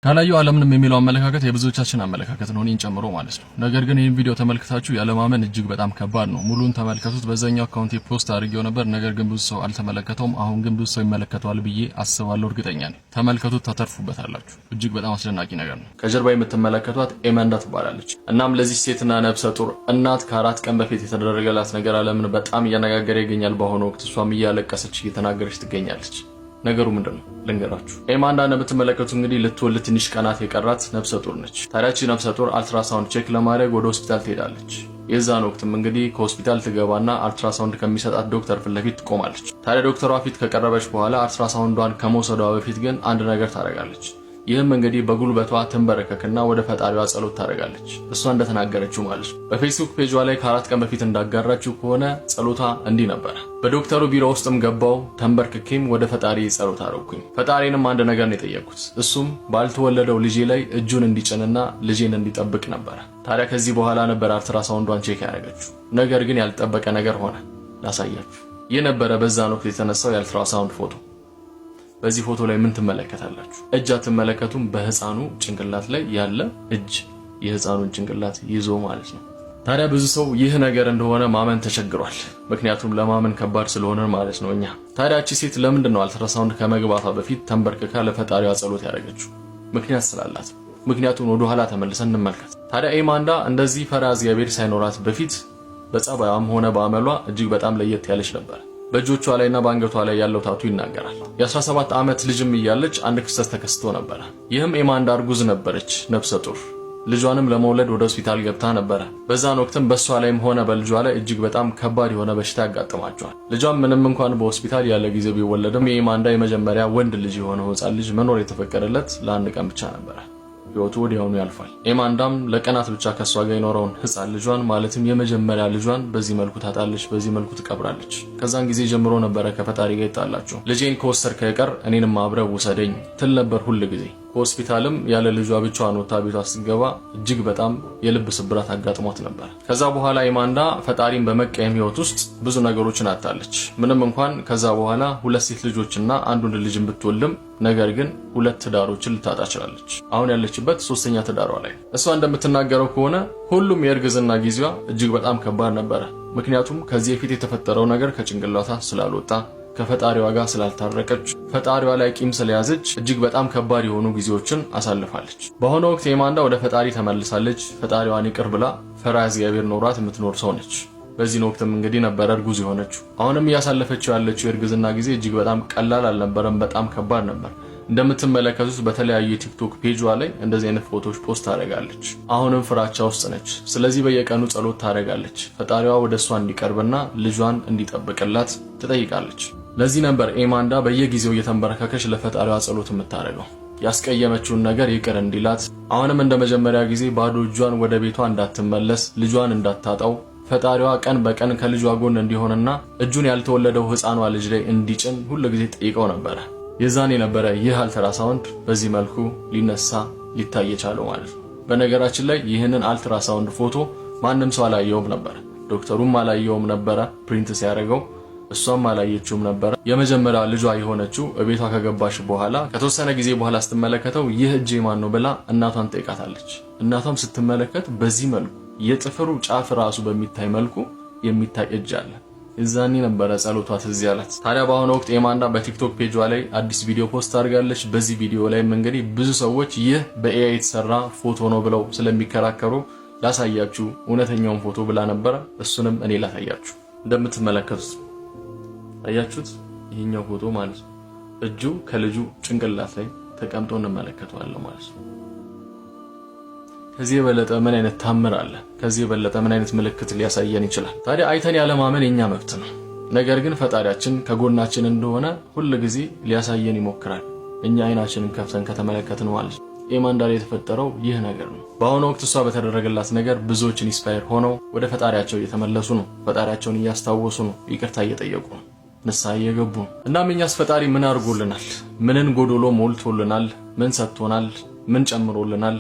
ካላየሁ አላምንም የሚለው አመለካከት የብዙዎቻችን አመለካከት ነው፣ እኔን ጨምሮ ማለት ነው። ነገር ግን ይህን ቪዲዮ ተመልክታችሁ ያለማመን እጅግ በጣም ከባድ ነው። ሙሉን ተመልከቱት። በዛኛው account ኤ post አድርጌው ነበር፣ ነገር ግን ብዙ ሰው አልተመለከተውም። አሁን ግን ብዙ ሰው ይመለከተዋል ብዬ አስባለሁ፣ እርግጠኛ ነኝ። ተመልከቱት፣ ታተርፉበታላችሁ። እጅግ በጣም አስደናቂ ነገር ነው። ከጀርባ የምትመለከቷት ኤመንዳ ትባላለች። እናም ለዚህ ሴትና ነፍሰ ጡር እናት ከ4 ቀን በፊት የተደረገላት ነገር ዓለምን በጣም እያነጋገረ ይገኛል። በአሁኑ ወቅት እሷም እያለቀሰች እየተናገረች ትገኛለች። ነገሩ ምንድን ነው ልንገራችሁ። ኤማንዳ እንደምትመለከቱ እንግዲህ ልትወልድ ትንሽ ቀናት የቀራት ነፍሰ ጡር ነች። ታዲያ ይህች ነፍሰ ጡር ultrasound check ለማድረግ ወደ ሆስፒታል ትሄዳለች። የዛን ወቅትም እንግዲህ ከሆስፒታል ትገባና አልትራሳውንድ ከሚሰጣት ዶክተር ፊት ለፊት ትቆማለች። ታዲያ ዶክተሯ ፊት ከቀረበች በኋላ አልትራሳውንዷን ከመውሰዷ በፊት ግን አንድ ነገር ታደርጋለች። ይህም እንግዲህ በጉልበቷ ትንበረከክና ወደ ፈጣሪዋ ጸሎት ታደርጋለች። እሷ እንደተናገረችው ማለት ነው። በፌስቡክ ፔጇ ላይ ከ4 ቀን በፊት እንዳጋራችው ከሆነ ጸሎቷ እንዲህ ነበረ። በዶክተሩ ቢሮ ውስጥም ገባው፣ ተንበርክኬም ወደ ፈጣሪ ጸሎት አደረኩኝ። ፈጣሪንም አንድ ነገር ነው የጠየቅኩት፣ እሱም ባልተወለደው ልጄ ላይ እጁን እንዲጭንና ልጄን እንዲጠብቅ ነበረ። ታዲያ ከዚህ በኋላ ነበር ultrasound ዷን check ያደረገችው። ነገር ግን ያልተጠበቀ ነገር ሆነ። ላሳያችሁ። ይህ ነበረ በዛን ወቅት የተነሳው የአልትራሳውንድ ፎቶ። በዚህ ፎቶ ላይ ምን ትመለከታላችሁ? እጅ አትመለከቱም? በህፃኑ ጭንቅላት ላይ ያለ እጅ፣ የህፃኑን ጭንቅላት ይዞ ማለት ነው። ታዲያ ብዙ ሰው ይህ ነገር እንደሆነ ማመን ተቸግሯል። ምክንያቱም ለማመን ከባድ ስለሆነ ማለት ነው። እኛ ታዲያ እቺ ሴት ለምንድን ነው አልትራሳውንድ ከመግባቷ በፊት ተንበርክካ ለፈጣሪዋ ጸሎት ያደረገችው? ምክንያት ስላላት። ምክንያቱን ወደ ኋላ ተመልሰን እንመልከት። ታዲያ ኤማንዳ እንደዚህ ፈሪሃ እግዚአብሔር ሳይኖራት በፊት በጸባዩም ሆነ በአመሏ እጅግ በጣም ለየት ያለች ነበር። በእጆቿ ላይና በአንገቷ ላይ ያለው tattoo ይናገራል። የ17 ዓመት ልጅም እያለች አንድ ክስተት ተከስቶ ነበረ። ይህም ኤማንዳ እርጉዝ ነበረች፣ ነፍሰ ጡር። ልጇንም ለመውለድ ወደ ሆስፒታል ገብታ ነበረ። በዛን ወቅትም በእሷ ላይም ሆነ በልጇ ላይ እጅግ በጣም ከባድ የሆነ በሽታ ያጋጥማቸዋል። ልጇም ምንም እንኳን በሆስፒታል ያለ ጊዜው ቢወለድም የኤማንዳ የመጀመሪያ ወንድ ልጅ የሆነው ሕፃን ልጅ መኖር የተፈቀደለት ለአንድ ቀን ብቻ ነበረ። ህይወቱ ወዲያውኑ ያልፋል። ኤማንዳም ለቀናት ብቻ ከእሷ ጋር የኖረውን ህፃን ልጇን፣ ማለትም የመጀመሪያ ልጇን በዚህ መልኩ ታጣለች፣ በዚህ መልኩ ትቀብራለች። ከዛን ጊዜ ጀምሮ ነበረ ከፈጣሪ ጋር ይጣላቸው። ልጄን ከወሰድክ አይቀር እኔንም አብረህ ውሰደኝ ትል ነበር ሁል ጊዜ። ከሆስፒታልም ያለ ልጇ ብቻዋን ወጥታ ቤቷ ስትገባ እጅግ በጣም የልብ ስብራት አጋጥሟት ነበር። ከዛ በኋላ ኤማንዳ ፈጣሪን በመቀየም ህይወት ውስጥ ብዙ ነገሮችን አጥታለች። ምንም እንኳን ከዛ በኋላ ሁለት ሴት ልጆችና አንድ ወንድ ልጅን ብትወልድም ነገር ግን ሁለት ትዳሮችን ልታጣ ችላለች። አሁን ያለችበት ሶስተኛ ትዳሯ ላይ። እሷ እንደምትናገረው ከሆነ ሁሉም የእርግዝና ጊዜዋ እጅግ በጣም ከባድ ነበረ። ምክንያቱም ከዚህ በፊት የተፈጠረው ነገር ከጭንቅላቷ ስላልወጣ፣ ከፈጣሪዋ ጋር ስላልታረቀች፣ ፈጣሪዋ ላይ ቂም ስለያዘች እጅግ በጣም ከባድ የሆኑ ጊዜዎችን አሳልፋለች። በአሁኑ ወቅት ኤማንዳ ወደ ፈጣሪ ተመልሳለች። ፈጣሪዋን ይቅር ብላ ፈሪሃ እግዚአብሔር ኖሯት የምትኖር ሰው ነች። በዚህን ወቅትም እንግዲህ ነበረ እርጉዝ የሆነችው። አሁንም እያሳለፈችው ያለችው የእርግዝና ጊዜ እጅግ በጣም ቀላል አልነበረም። በጣም ከባድ ነበር። እንደምትመለከቱት በተለያዩ የቲክቶክ ፔጇ ላይ እንደዚህ አይነት ፎቶዎች post ታደርጋለች። አሁንም ፍራቻ ውስጥ ነች። ስለዚህ በየቀኑ ጸሎት ታደርጋለች። ፈጣሪዋ ወደ እሷ እንዲቀርብና ልጇን እንዲጠብቅላት ትጠይቃለች። ለዚህ ነበር ኤማንዳ በየጊዜው እየተንበረከከች ለፈጣሪዋ ጸሎት የምታደርገው፣ ያስቀየመችውን ነገር ይቅር እንዲላት፣ አሁንም እንደ መጀመሪያ ጊዜ ባዶ እጇን ወደ ቤቷ እንዳትመለስ፣ ልጇን እንዳታጣው፣ ፈጣሪዋ ቀን በቀን ከልጇ ጎን እንዲሆንና እጁን ያልተወለደው ሕፃኗ ልጅ ላይ እንዲጭን ሁሉ ጊዜ ጠይቀው ነበረ። የዛን የነበረ ይህ አልትራሳውንድ በዚህ መልኩ ሊነሳ ሊታይ የቻለው ማለት ነው። በነገራችን ላይ ይህንን አልትራሳውንድ ፎቶ ማንም ሰው አላየውም ነበር። ዶክተሩም አላየውም ነበረ print ሲያደርገው፣ እሷም አላየችውም ነበረ። የመጀመሪያ ልጇ የሆነችው እቤቷ ከገባች በኋላ ከተወሰነ ጊዜ በኋላ ስትመለከተው ይህ እጅ ማን ነው ብላ እናቷን ጠይቃታለች። እናቷም ስትመለከት በዚህ መልኩ የጥፍሩ ጫፍ ራሱ በሚታይ መልኩ የሚታይ እጅ አለ። የዛኔ ነበረ ጸሎቷ ትዝ ያላት። ታዲያ በአሁኑ ወቅት ኤማንዳ በቲክቶክ ፔጇ ላይ አዲስ ቪዲዮ post አድርጋለች። በዚህ ቪዲዮ ላይም እንግዲህ ብዙ ሰዎች ይህ በ AI የተሰራ ፎቶ ነው ብለው ስለሚከራከሩ ላሳያችሁ እውነተኛውን ፎቶ ብላ ነበረ። እሱንም እኔ ላሳያችሁ። እንደምትመለከቱት አያችሁት? ይሄኛው ፎቶ ማለት ነው። እጁ ከልጁ ጭንቅላት ላይ ተቀምጦ እንመለከተዋለን ማለት ነው። ከዚህ የበለጠ ምን አይነት ታምር አለ? ከዚህ የበለጠ ምን አይነት ምልክት ሊያሳየን ይችላል? ታዲያ አይተን ያለማመን የኛ መብት ነው። ነገር ግን ፈጣሪያችን ከጎናችን እንደሆነ ሁል ጊዜ ሊያሳየን ይሞክራል። እኛ አይናችንን ከፍተን ከተመለከትን ማለት ነው። ኤማንዳ ላይ የተፈጠረው ይህ ነገር ነው። በአሁኑ ወቅት እሷ በተደረገላት ነገር ብዙዎች inspire ሆነው ወደ ፈጣሪያቸው እየተመለሱ ነው። ፈጣሪያቸውን እያስታወሱ ነው። ይቅርታ እየጠየቁ ነው። ንስሐ እየገቡ ነው። እናም እኛስ ፈጣሪ ምን አድርጎልናል? ምንን ጎዶሎ ሞልቶልናል? ምን ሰጥቶናል? ምን ጨምሮልናል?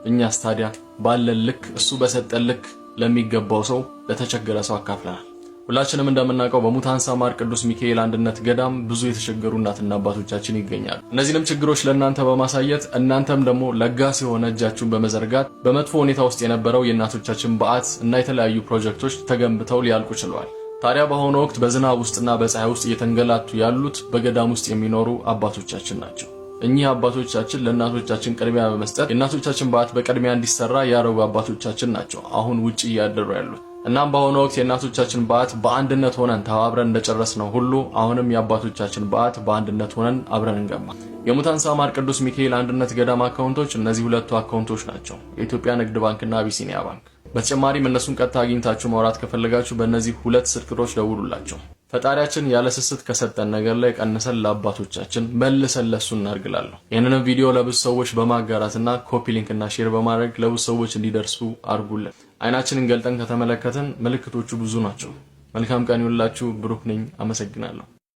እኛስ ታዲያ ባለን ልክ፣ እሱ በሰጠን ልክ ለሚገባው ሰው፣ ለተቸገረ ሰው አካፍለናል። ሁላችንም እንደምናውቀው በሙታንሳ ማር ቅዱስ ሚካኤል አንድነት ገዳም ብዙ የተቸገሩ እናትና አባቶቻችን ይገኛሉ። እነዚህንም ችግሮች ለእናንተ በማሳየት እናንተም ደግሞ ለጋስ የሆነ እጃችሁን በመዘርጋት በመጥፎ ሁኔታ ውስጥ የነበረው የእናቶቻችን በዓት እና የተለያዩ ፕሮጀክቶች ተገንብተው ሊያልቁ ችለዋል። ታዲያ በአሁኑ ወቅት በዝናብ ውስጥና በፀሐይ ውስጥ እየተንገላቱ ያሉት በገዳም ውስጥ የሚኖሩ አባቶቻችን ናቸው። እኚህ አባቶቻችን ለእናቶቻችን ቅድሚያ በመስጠት የእናቶቻችን በዓት በቅድሚያ እንዲሰራ ያደረጉ አባቶቻችን ናቸው አሁን ውጭ እያደሩ ያሉት። እናም በአሁኑ ወቅት የእናቶቻችን በዓት በአንድነት ሆነን ተባብረን እንደጨረስነው ሁሉ አሁንም የአባቶቻችን በዓት በአንድነት ሆነን አብረን እንገንባ። የሙታንሳ ማር ቅዱስ ሚካኤል አንድነት ገዳም አካውንቶች እነዚህ ሁለቱ አካውንቶች ናቸው፣ የኢትዮጵያ ንግድ ባንክና አቢሲኒያ ባንክ። በተጨማሪም እነሱን ቀጥታ አግኝታችሁ ማውራት ከፈለጋችሁ በእነዚህ ሁለት ስልክ ቁጥሮች ደውሉላቸው። ፈጣሪያችን ያለ ስስት ከሰጠን ነገር ላይ ቀንሰን ለአባቶቻችን መልሰን ለሱ እናርግላለሁ። ይህንንም ቪዲዮ ለብዙ ሰዎች በማጋራትና copy link እና share በማድረግ ለብዙ ሰዎች እንዲደርሱ አድርጉልን። አይናችንን ገልጠን ከተመለከትን ምልክቶቹ ብዙ ናቸው። መልካም ቀን ይሁንላችሁ። ብሩክ ነኝ። አመሰግናለሁ።